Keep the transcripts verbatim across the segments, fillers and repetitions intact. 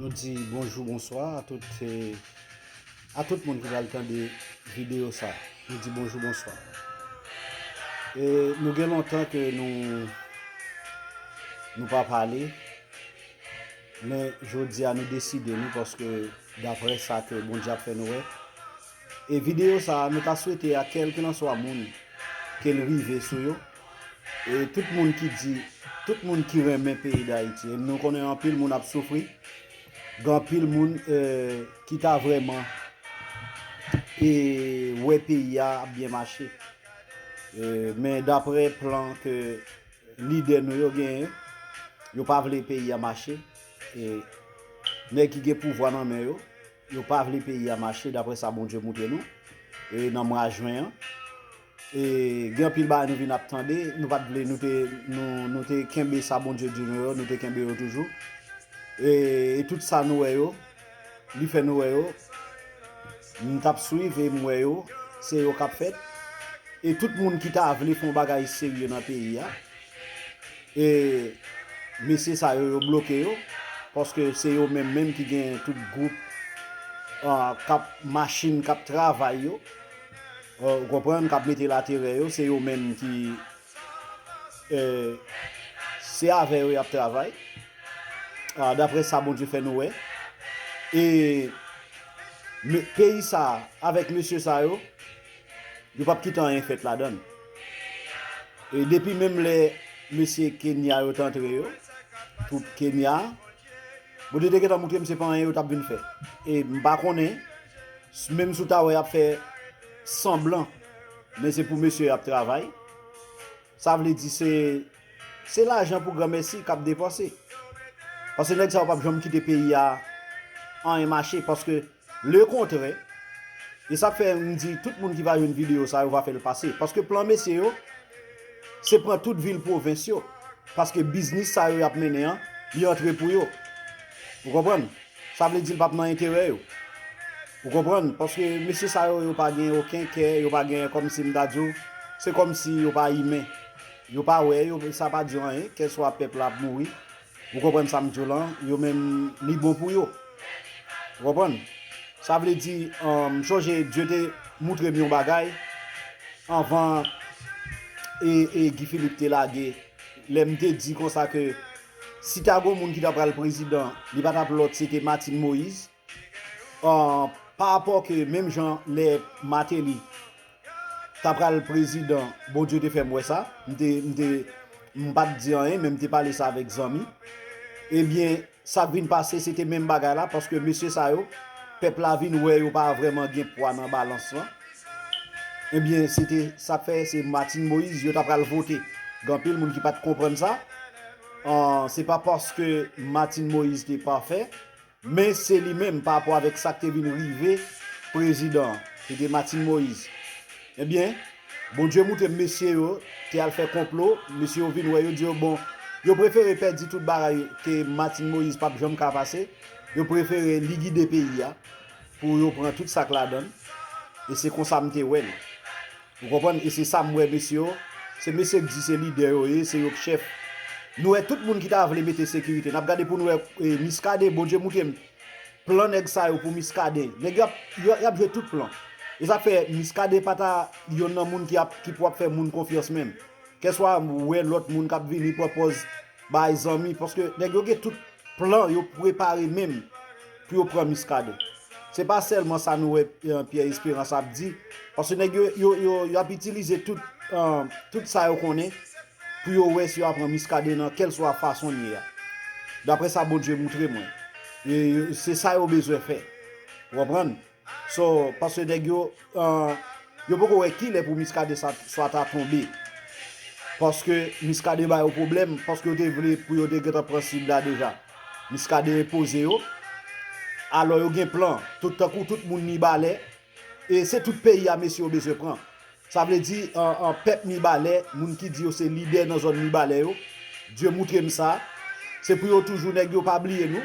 Nou di bonjou, bonswa a tout, eh, a tout moun ki pral tande videyo sa. Nou di bonjou, bonswa. E nou gen lontan ke nou, nou pa pale, men jodi a nou deside nou, paske daprè sa ke Bondye ap fè nou wè, e videyo sa a, nou ta swete a kèlkelanswa moun ke l rive sou yo, e tout moun ki di, tout moun ki renmen peyi Dayiti, e nou konnen anpil moun ap soufri, gen anpil moun, eh, ki ta vrèman, eh, wè peyi a ap byen mache. Eh, men daprè plan ke lidè nou yo genyen, yo pa vle peyi a mache. E nèg ki gen pouvwa nan men yo, yo pa vle peyi a mache, daprè sa Bondye moutre nou, e nan mwa jen an. E gen anpil bagay nou vin ap tande, nou pa t vle, nou te, nou, nou te kenbe sa Bondye di nou yo, nou te kenbe yo toujou. E, e tout sa nou wè yo, li fè nou wè yo, m t ap swiv e m wè yo, se yo k ap fèt. E tout moun ki ta vle fè yon bagay serye nan peyi a, e mesye sa yo, yo bloke yo, paske se yo menm menm ki gen tout gwoup, ah, k ap, machin k ap travay yo, ah, ou konprann, k ap mete laterè yo, se yo menm ki, eh, se avè yo y ap travay, ah, daprè sa Bondye fè nou wè. E me-, peyi sa a, avèk mesye sa yo, yo p ap kite anyen fèt ladan l. E depi menm lè mesye Kenya yo t antre yo, twoup Kenya, Bondye te gentan moutre m se pa anyen yo t ap vin fè. E m pa konnen, s-, menm si w ta wè y ap fè sanblan, men se pou mesye y ap travay. Sa vle di se, se lajan pou granmèsi k ap depanse. Paske nèg sa yo p ap janm kite peyi a anyen mache, paske lekontrè, e sa k fè m di tout moun ki va jwenn videyo sa yo va fè l pase. Paske plan mesye yo, se pran tout vil pwovens yo. Paske biznis sa yo y ap mennen an, li antre pou yo. Ou konprann? Sa vle di l p ap nan enterè yo. Ou konprann? Paske mesye sa yo, yo pa gen okenn kè, yo pa gen, kòmsi m ta di w, se kòmsi yo pa imen. Yo pa wè, yo, sa pa di yo anyen, kèlswa pèp la ap mouri. Ou konprann sa m di w lan? Yo menm, li bon pou yo. Ou konprann? Sa vle di, um, m sonje Dye te moutre m yon bagay anvan e, e Guy Philippe te lage. Lè m te di konsa ke si ta gon moun ki ta pral prezidan, li pa t ap lòt, se te Martine Moïse. Ah, pa rapò ke menm jan lè Martelly ta pral prezidan, Bondye te fè m wè sa. M te, m te, m pa t di anyen, men m te pale sa avèk zanmi. Ebyen, sa k vin pase, se te menm bagay la, paske mesye sa yo, pèp la vin wè yo pa vrèman gen pwa nan balans lan. Ebyen, se te sa k fè, se Martine Moïse yo ta pral vote. Gen anpil moun ki pa t konprann sa. Ah, se pa paske Martine Moïse te pafè, men se li menm pa rapò avèk sa k te vin rive prezidan an, ki te Martine Moïse. Ebyen, Bondye moutre m mesye yo te al fè konplo, mesye yo vin wè, yo di yo, bon, yo prefere pèdi tout bagay ke Martine Moïse p ap janm ka pase, yo prefere li gide peyi a pou yo pran tout sa k ladan l. E se konsa m te wè l. Ou konprann? E se sa m wè mesye yo. Se mesye k di se lidè yo ye, se yo k chèf. Nou wè tout moun ki ta vle mete sekirite. N ap gade pou nou wè, e, Miskaden, Bondye moutre m plan nèg sa yo pou Miskaden. Nèg yo ap, yo, y ap jwe tout plan. E sa k fè Miskaden pa ta yonn nan moun ki ap, ki pou ap fè moun konfyans menm. Kèlswa wè lòt moun k ap vini pran pòz bay zanmi, paske nèg yo gen tout plan yo prepare menm pou yo pran Miskaden. Se pa sèlman sa nou wè, eh, Pierre Espérance ap di, paske nèg yo, yo, yo, y ap itilize tout, eh, tout sa yo konnen pou yo wè si yo ap pran Miskaden nan kèlswa fason l ye a. Daprè sa Bondye moutre mwen. E se sa yo bezwen fè. Ou konprann? So, paske nèg yo, eh, yo poko wè kilè pou Miskaden sa, sa ta tonbe. Paske Miskaden ba yo pwoblèm, paske yo te vle pou yo te gentan pran sid la deja. Miskaden enpoze yo. Alò yo gen plan. Tout tankou tout moun Mibalè. E se tout peyi a mesye yo bezwen pran. Sa vle di, an, an pèp Mibalè, moun ki di yo se lidè nan zòn Mibalè yo, Dye moutre m sa. Se pou yo toujou, nèg yo pa bliye nou.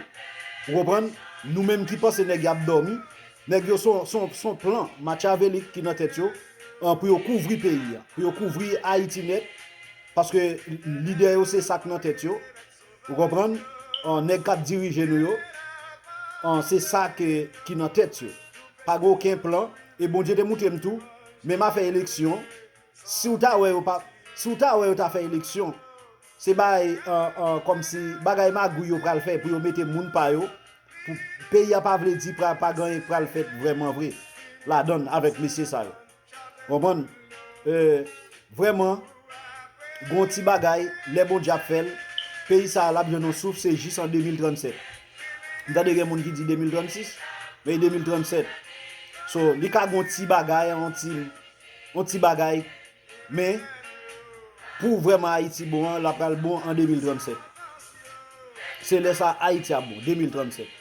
Ou konprann? Nou menm ki panse nèg y ap dòmi, nèg yo se yon, se yon, se yon plan Matyavelik ki nan tèt yo, an, pou yo kouvri peyi a, pou yo kouvri Ayiti nèt, paske lidè yo se sa k nan tèt yo. Ou konprann? An, nèg k ap dirije nou yo, An, se sa ke, ki nan tèt yo. Pa gen okenn plan. E Bondye te moutre m tou, menm afè eleksyon, si w ta wè yo pa, si w ta wè yo ta fè eleksyon, se bagay, an, an, kòmsi bagay magouy yo pral fè pou yo mete moun pa yo, pou peyi a pa vle di pra, pa gen anyen k pral fèt vrèman vre ladan l avèk mesye sa yo. Konprann? E, vrèman, gon ti bagay, lè Bondye ap fè l, peyi sa a, l ap jwenn yon souf, se jis an de mil trannsèt. M tande gen moun ki di de mil trannsis, men de mil trannsèt. So, li ka gon ti bagay, yon ti, yon ti bagay, men pou vrèman Ayiti bon an, l ap pral bon an de mil trannsèt. Se lè sa Ayiti ap bon, de mil trannsèt.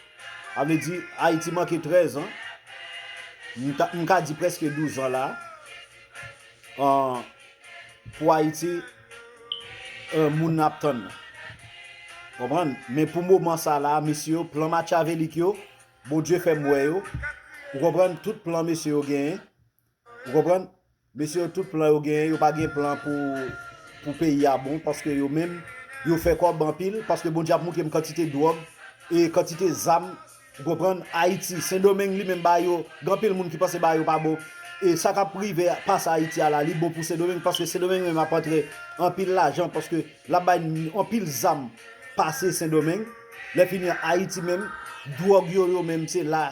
Sa vle di, Ayiti manke trèz an. M ta, m ka di prèske douz an la. An, pou Ayiti, e, moun ap tann nan. Konprann? Men pou moman sa la, mesye yo, plan matyavelik yo, Bondye fè m wè yo. Ou konprann? Tout plan mesye yo genyen. Ou konprann? Mesye yo, tout plan yo genyen, yo pa gen plan pou, pou peyi a bon, paske yo menm, yo fè kòb anpil, paske Bondye ap moutre m kantite dwòg e kantite zam, ou konprann, Ayiti, Sendomeng li menm ba yo, gen anpil moun ki panse ba yo pa bon. E sa k ap rive pase Ayiti a la, li bon pou Sendomeng, paske Sendomeng menm ap antre anpil lajan, paske l ap bay anpil zam pase Sendomeng. Lè fini an, Ayiti menm, dwòg yo, yo menm, se la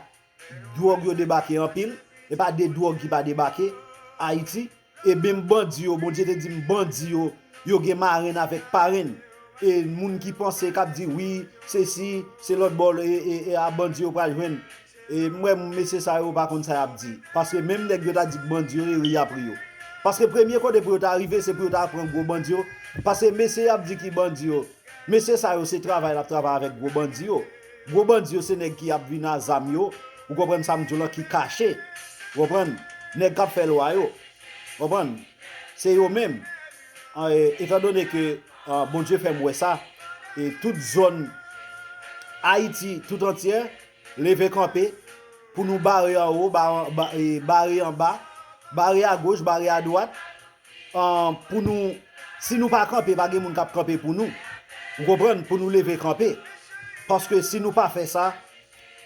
dwòg yo debake anpil. E pa de dwòg ki pa debake Ayiti. E menm bandi yo, Bondye te di m bandi yo, yo gen marenn avèk parenn. E moun ki panse, k ap di, wi, sesi, se lòt bò, e, e, e a bandi yo pral jwenn. E m wè mesye sa yo pa konn sa y ap di. Paske menm nèg yo ta di k bandi yo, e ri y ap ri yo. Paske premye kote pou yo ta rive, se pou yo ta pran gwo bandi yo. Paske mesye y ap di ki bandi yo, mesye sa yo se travay l ap travay avèk gwo bandi yo. Gwo bandi yo se nèg ki ap vin a zam yo, ou konprann sa m di w lan, ki kache. Ou konprann? Nèg k ap fè lwa yo. Konprann? Se yo menm. An, e, etandone ke, an, Bondye fè m wè sa, e tout zòn Ayiti tout antyè leve kanpe pou nou bare anwo, ba-, ba-, e, bare anba, bare agoch, bare adwat, an, pou nou, si nou pa kanpe, pa gen moun k ap kanpe pou nou. Ou konprann? Pou nou leve kanpe. Paske si nou pa fè sa,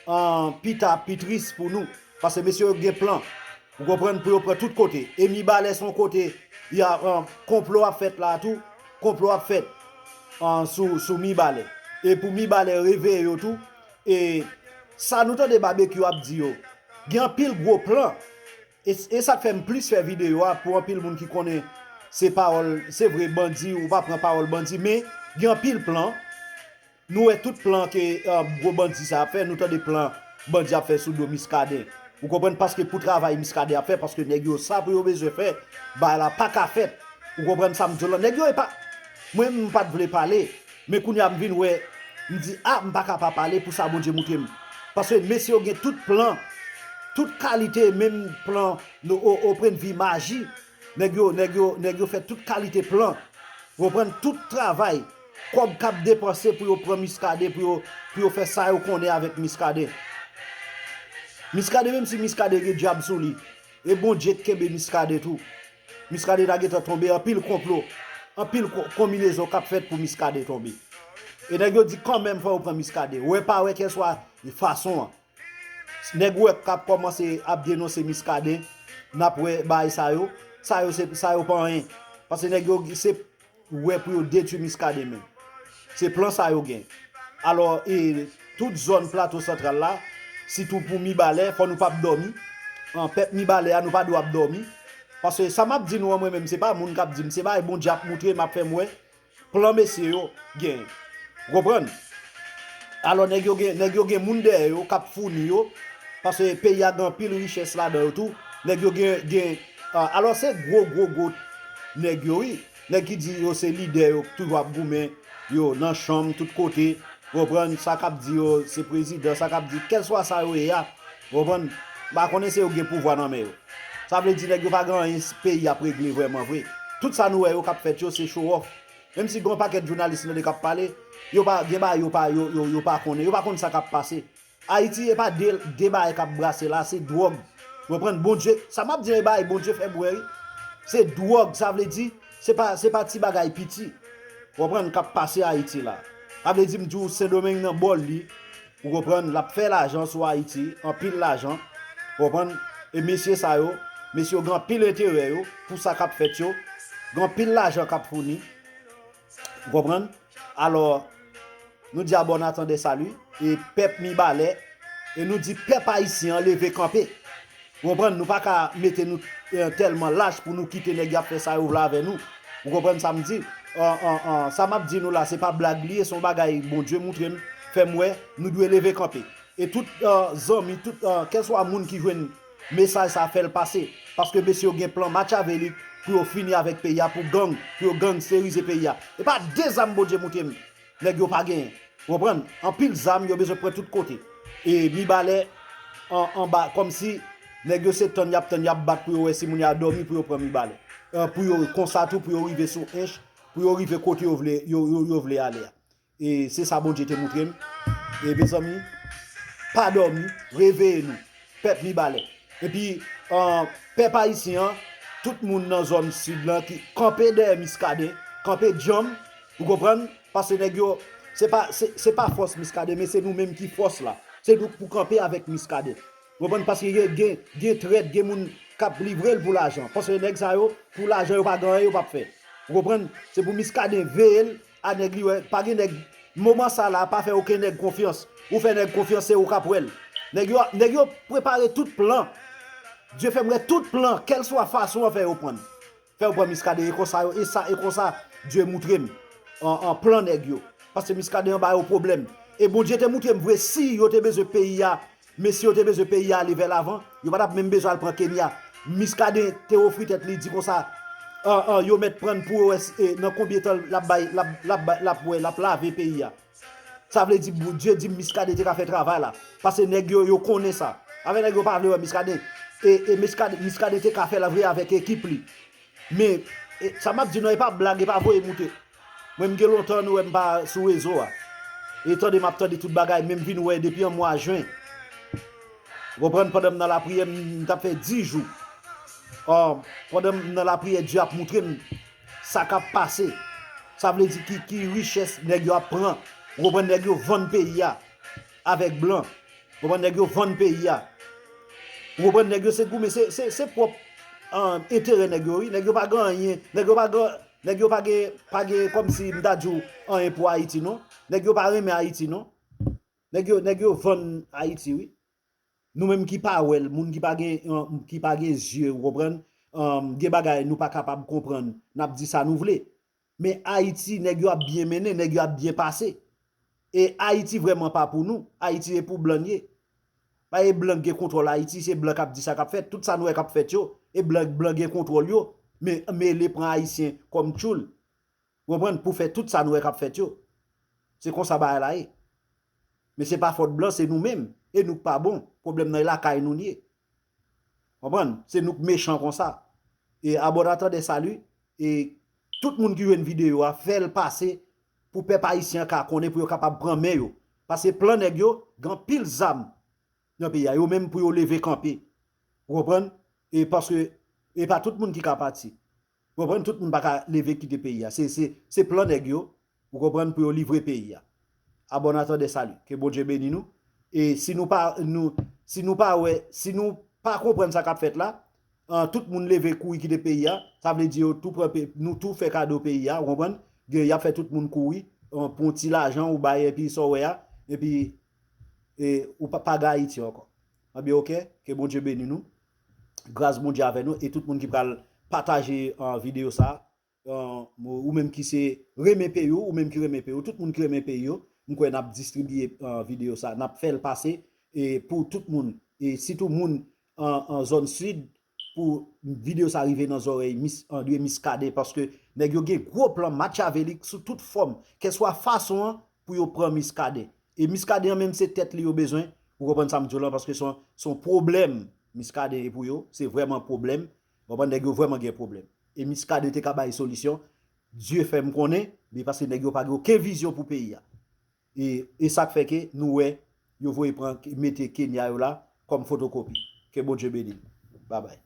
an, pita ap pi tris pou nou. Paske mesye yo gen plan. Ou konprann? Pou yo pran tout kote. E Mibalè se yon kote, y a, an, konplo ap fèt la tou. Konplo ap fèt, an, sou, sou Mibalè. E pou Mibalè reveye yo tou. E sa nou tande Babekyou ap di yo. Gen anpil gwo plan. E, e sa k fè m plis fè videyo a, pou anpil moun ki konnen se pawòl, se vre bandi, ou pa pran pawòl bandi, men gen anpil plan. Nou wè tout plan ke, e, gwo bandi sa ap fè, nou tande plan bandi ap fè sou do Miskaden. Ou konprann? Paske pou travay Miskaden ap fè, paske nèg yo sa pou yo bezwen fè, bagay la pa ka fèt. Ou konprann sa m di w lan? Nèg yo e pa, mwen m pa t vle pale, men kounye a m vin wè, m di, a, m pa ka pa pale pou sa Bondye moutre m. Paske mesye yo gen tout plan, tout kalite, menm plan, o, o, o pwennvi maji. Nèg yo, nèg yo, nèg yo fè tout kalite plan. Ou konprann? Tout travay. Kòb k ap depanse pou yo pran Miskaden, pou yo, pou yo fè sa yo konnen avèk Miskaden. Miskaden, menm si Miskaden gen dyab sou li, e Bondye k kenbe Miskaden tou. Miskaden ta gentan tonbe, anpil konplo, anpil ko-, konbinezon k ap fèt pou Miskaden tonbe. E nèg yo di kanmenm fò yo pran Miskaden. Wè pa wè kèlswa fason an. Nèg ou wè k ap kòmanse ap denonse Miskaden, n ap wè bagay sa yo, sa yo se, sa yo pa anyen. Paske nèg yo se wè pou yo detwi Miskaden menm. Se plan sa yo gen. Alò, e, tout zòn Plato Santral la, sitou pou Mibalè, fò nou p ap dòmi. An, pèp Mibalè a, nou pa dwe ap dòmi. Paske sa m ap di nou an, mwen menm, se pa moun k ap di m, se bagay Bondye ap moutre m, ap fè m wè. Plan mesye yo genyen. Ou konprann? Alò, nèg yo gen, nèg yo gen moun dèyè yo k ap founi yo, paske peyi a gen anpil richès ladan yo tou. Nèg yo gen, gen, a, alò, se gwo, gwo, gwo nèg yo, wi. Nèg ki di yo se lidè yo, toujou ap goumen, yo nan chanm, tout kote. Ou konprann? Sa k ap di yo se prezidan, sa k ap di, kèlswa sa yo ye a. Ou konprann? M pa konnen se yo gen pouvwa nan men yo. Sa vle di nèg yo pa gen anyen peyi ap regle vrèman vre. Tout sa nou wè yo k ap fèt yo, se show off. Menm si gen yon pakèt jounalis tande k ap pale, yo pa, gen bagay yo pa, yo, yo, yo pa konnen. Yo pa konn sa k ap pase. Ayiti, e pa de, de bagay k ap brase la, se dwòg. Ou konprann? Bondye, sa m ap di, e bagay Bondye fè m wè, wi. Se dwòg, sa vle di, se pa, se pa ti bagay piti. Ou konprann? K ap pase Ayiti la. Sa vle di, m di w, Sendomeng nan bòl li, Ou konprann? L ap fè lajan sou Ayiti, anpil lajan. Ou konprann? E mesye sa yo, mesye yo gen anpil enterè yo pou sa k ap fèt yo. Gen anpil lajan k ap founi. Ou konprann? Alò, nou di a bon entendeur salut, e pèp Mibalè, e nou di pèp ayisyen an leve kanpe. Ou konprann? Nou pa ka mete nou eh, tèlman lach pou nou kite nèg y ap fè sa yo vle avè nou. Ou konprann sa m di? An, an, an, sa m ap di nou la, se pa blag li ye, se yon bagay Bondye montre m, fè m wè, nou dwe leve kanpe. E tout eh, zanmi, tout eh, kèlswa moun ki jwenn mesaj sa, fè l pase. Paske mesye yo gen plan matyavelik pou yo fini avèk peyi a, pou gang, pou yo gangsterize peyi a. E pa de zam Bondye montre m nèg yo pa genyen. Ou konprann? Anpil zam, yo bezwen pran tout kote. E Mibalè, an, anba, kòmsi nèg yo se tann y ap tann, y ap bat pou yo wè si moun yo a dòmi pou yo pran Mibalè. Eh, pou yo konsa tou, pou yo rive sou Ench, pou yo rive kote yo vle, yo, yo, yo vle ale a. E se sa Bondye te montre m. E mezanmi, pa dòmi, reveye nou. Pèp Mibalè. Epi, eh, pèp ayisyen an, tout moun nan zòn sid lan ki kanpe dèyè Miskaden, kanpe djanm, ou konprann? Paske nèg yo, se pa, se, se pa fòs Miskaden, men se nou menm ki fòs la. Se nou k pou kanpe avèk Miskaden. Ou konprann? Paske gen, gen, gen trèt, gen moun k ap livre l pou lajan. Paske nèg sa yo, pou lajan yo pa gen anyen yo p ap fè. Ou konprann? Se pou Miskaden veye l, a nèg li wè, pa gen nèg, moman sa la, pa fè okenn nèg konfyans. Ou fè nèg konfyans, se ou k ap wè l. Nèg yo, nèg yo prepare tout plan. Dye fè m wè tout plan, kèlswa fason an fè yo pran. Fè yo pran Miskaden, e konsa yo, e sa, e konsa Dye moutre m an, an plan nèg yo. Paske Miskaden an ba yo pwoblèm. E Bondye te moutre m vre, si yo te bezwen peyi a, mesye yo te bezwen peyi a ale vè lavan, yo pa t ap menm bezwen al pran Kenya. Miskaden te ofri tèt li, di konsa, an, an, yo mèt prann pou yo wè si, e, nan konbyen tan l ap bay, l ap, l ap bay, l ap wè, l ap lave peyi a. Sa vle di, Bondye di m Miskaden te ka fè travay la. Paske nèg yo, yo konnen sa. Avè nèg yo pa vle wè Miskaden. E, e Miskaden, Miskaden te ka fè l vre avèk ekip li. Men, e, sa m ap di nou, e pa blag, e pa voye moute. Mwen, m gen lontan nou wè m pa sou rezo a. E tande m ap tande tout bagay, men m vin wè depi an mwa jen. Ou konprann, pandan m nan lapriyè, m, m t ap fè dis jou. Ò, pandan m nan lapriyè, Dye ap moutre m sa k ap pase. Sa vle di ki, ki richès nèg yo ap pran. Ou konprann, nèg yo vann peyi a avèk blan. Ou konprann, nèg yo vann peyi a. Ou konprann, nèg yo se goumen, se, se, se pwòp, ah, enterè nèg yo, wi. Nèg yo pa gen anyen, nèg yo pa gen, nèg yo pa gen, pa gen kòmsi m ta di w anyen pou Ayiti, non. Nèg yo pa renmen Ayiti, non. Nèg yo, nèg yo vann Ayiti, wi. Nou menm ki pa wè l, moun ki pa gen, ah, ki pa gen zye, ou konprann? Ah, gen bagay nou pa kapab konprann, n ap di sa nou vle. Men Ayiti, nèg yo ap byen mennen, nèg yo ap byen pase. E Ayiti vrèman pa pou nou. Ayiti e pou blan l ye. Pa e blan k gen kontwòl Ayiti, se blan k ap di sa k ap fèt. Tout sa nou wè k ap fèt yo, e blan, blan gen kontwòl yo. Men mele pran Ayisyen kòm tchoul. Ou konprann? Pou fè tout sa nou wè k ap fèt yo. Se konsa bagay la ye. Men se pa fòt blan, se nou menm. E nou k pa bon. Pwoblèm nan e lakay nou l ye. Konprann? Se nou k mechan konsa. E abònatè de sali, e tout moun ki jwenn videyo a, fè l pase pou pèp ayisyen an ka konnen, pou yo kapab pran men yo. Paske plan nèg yo, gen anpil zam nan peyi a, yo menm pou yo leve kanpe. Ou konprann? E paske e pa tout moun ki ka pati. Ou konprann? Tout moun pa ka leve kite peyi a. Se, se, se plan nèg yo, ou konprann, pou yo livre peyi a. Abònatè de sali. Ke Bondye beni nou. E si nou pa, nou, si nou pa wè, si nou pa konprann sa k ap fèt la, ah, tout moun leve kouri kite peyi a, sa vle di yo tou pran pe-, nou tou fè kado peyi a, ou konprann? Gen, y ap fè tout moun kouri, ah, pou yon ti lajan ou bay, epi sa w wè a, epi, e, ou pa, pa gen Ayiti ankò. Ebyen, oke, ke Bondye beni nou. Gras Bondye avè nou e tout moun ki pral pataje, ah, videyo sa. Ah, ou menm ki se renmen peyi w, ou menm ki renmen peyi w, tout moun ki renmen peyi yo, m kwè n ap distribye, ah, videyo sa, n ap fè l pase, e pou tout moun, e sitou moun an, an zòn sid, pou videyo sa rive nan zòrèy Mis-, André Muscadin, paske nèg yo gen gwo plan matyavelik sou tout fòm, kèswa fason an pou yo pran Muscadin. E Muscadin an menm se tèt li yo bezwen, ou konprann sa m di w lan, paske se yon, se yon pwoblèm Muscadin ye pou yo, se vrèman pwoblèm, ou konprann, nèg yo vrèman gen pwoblèm. E Muscadin te ka bay solisyon, Dye fè m konnen, men paske nèg yo pa gen okenn vizyon pou peyi a. E, e sa k fè ke nou wè yo voye pran, mete Kenya yo la kòm fotokopi. Ke Bondye beni nou. Babay.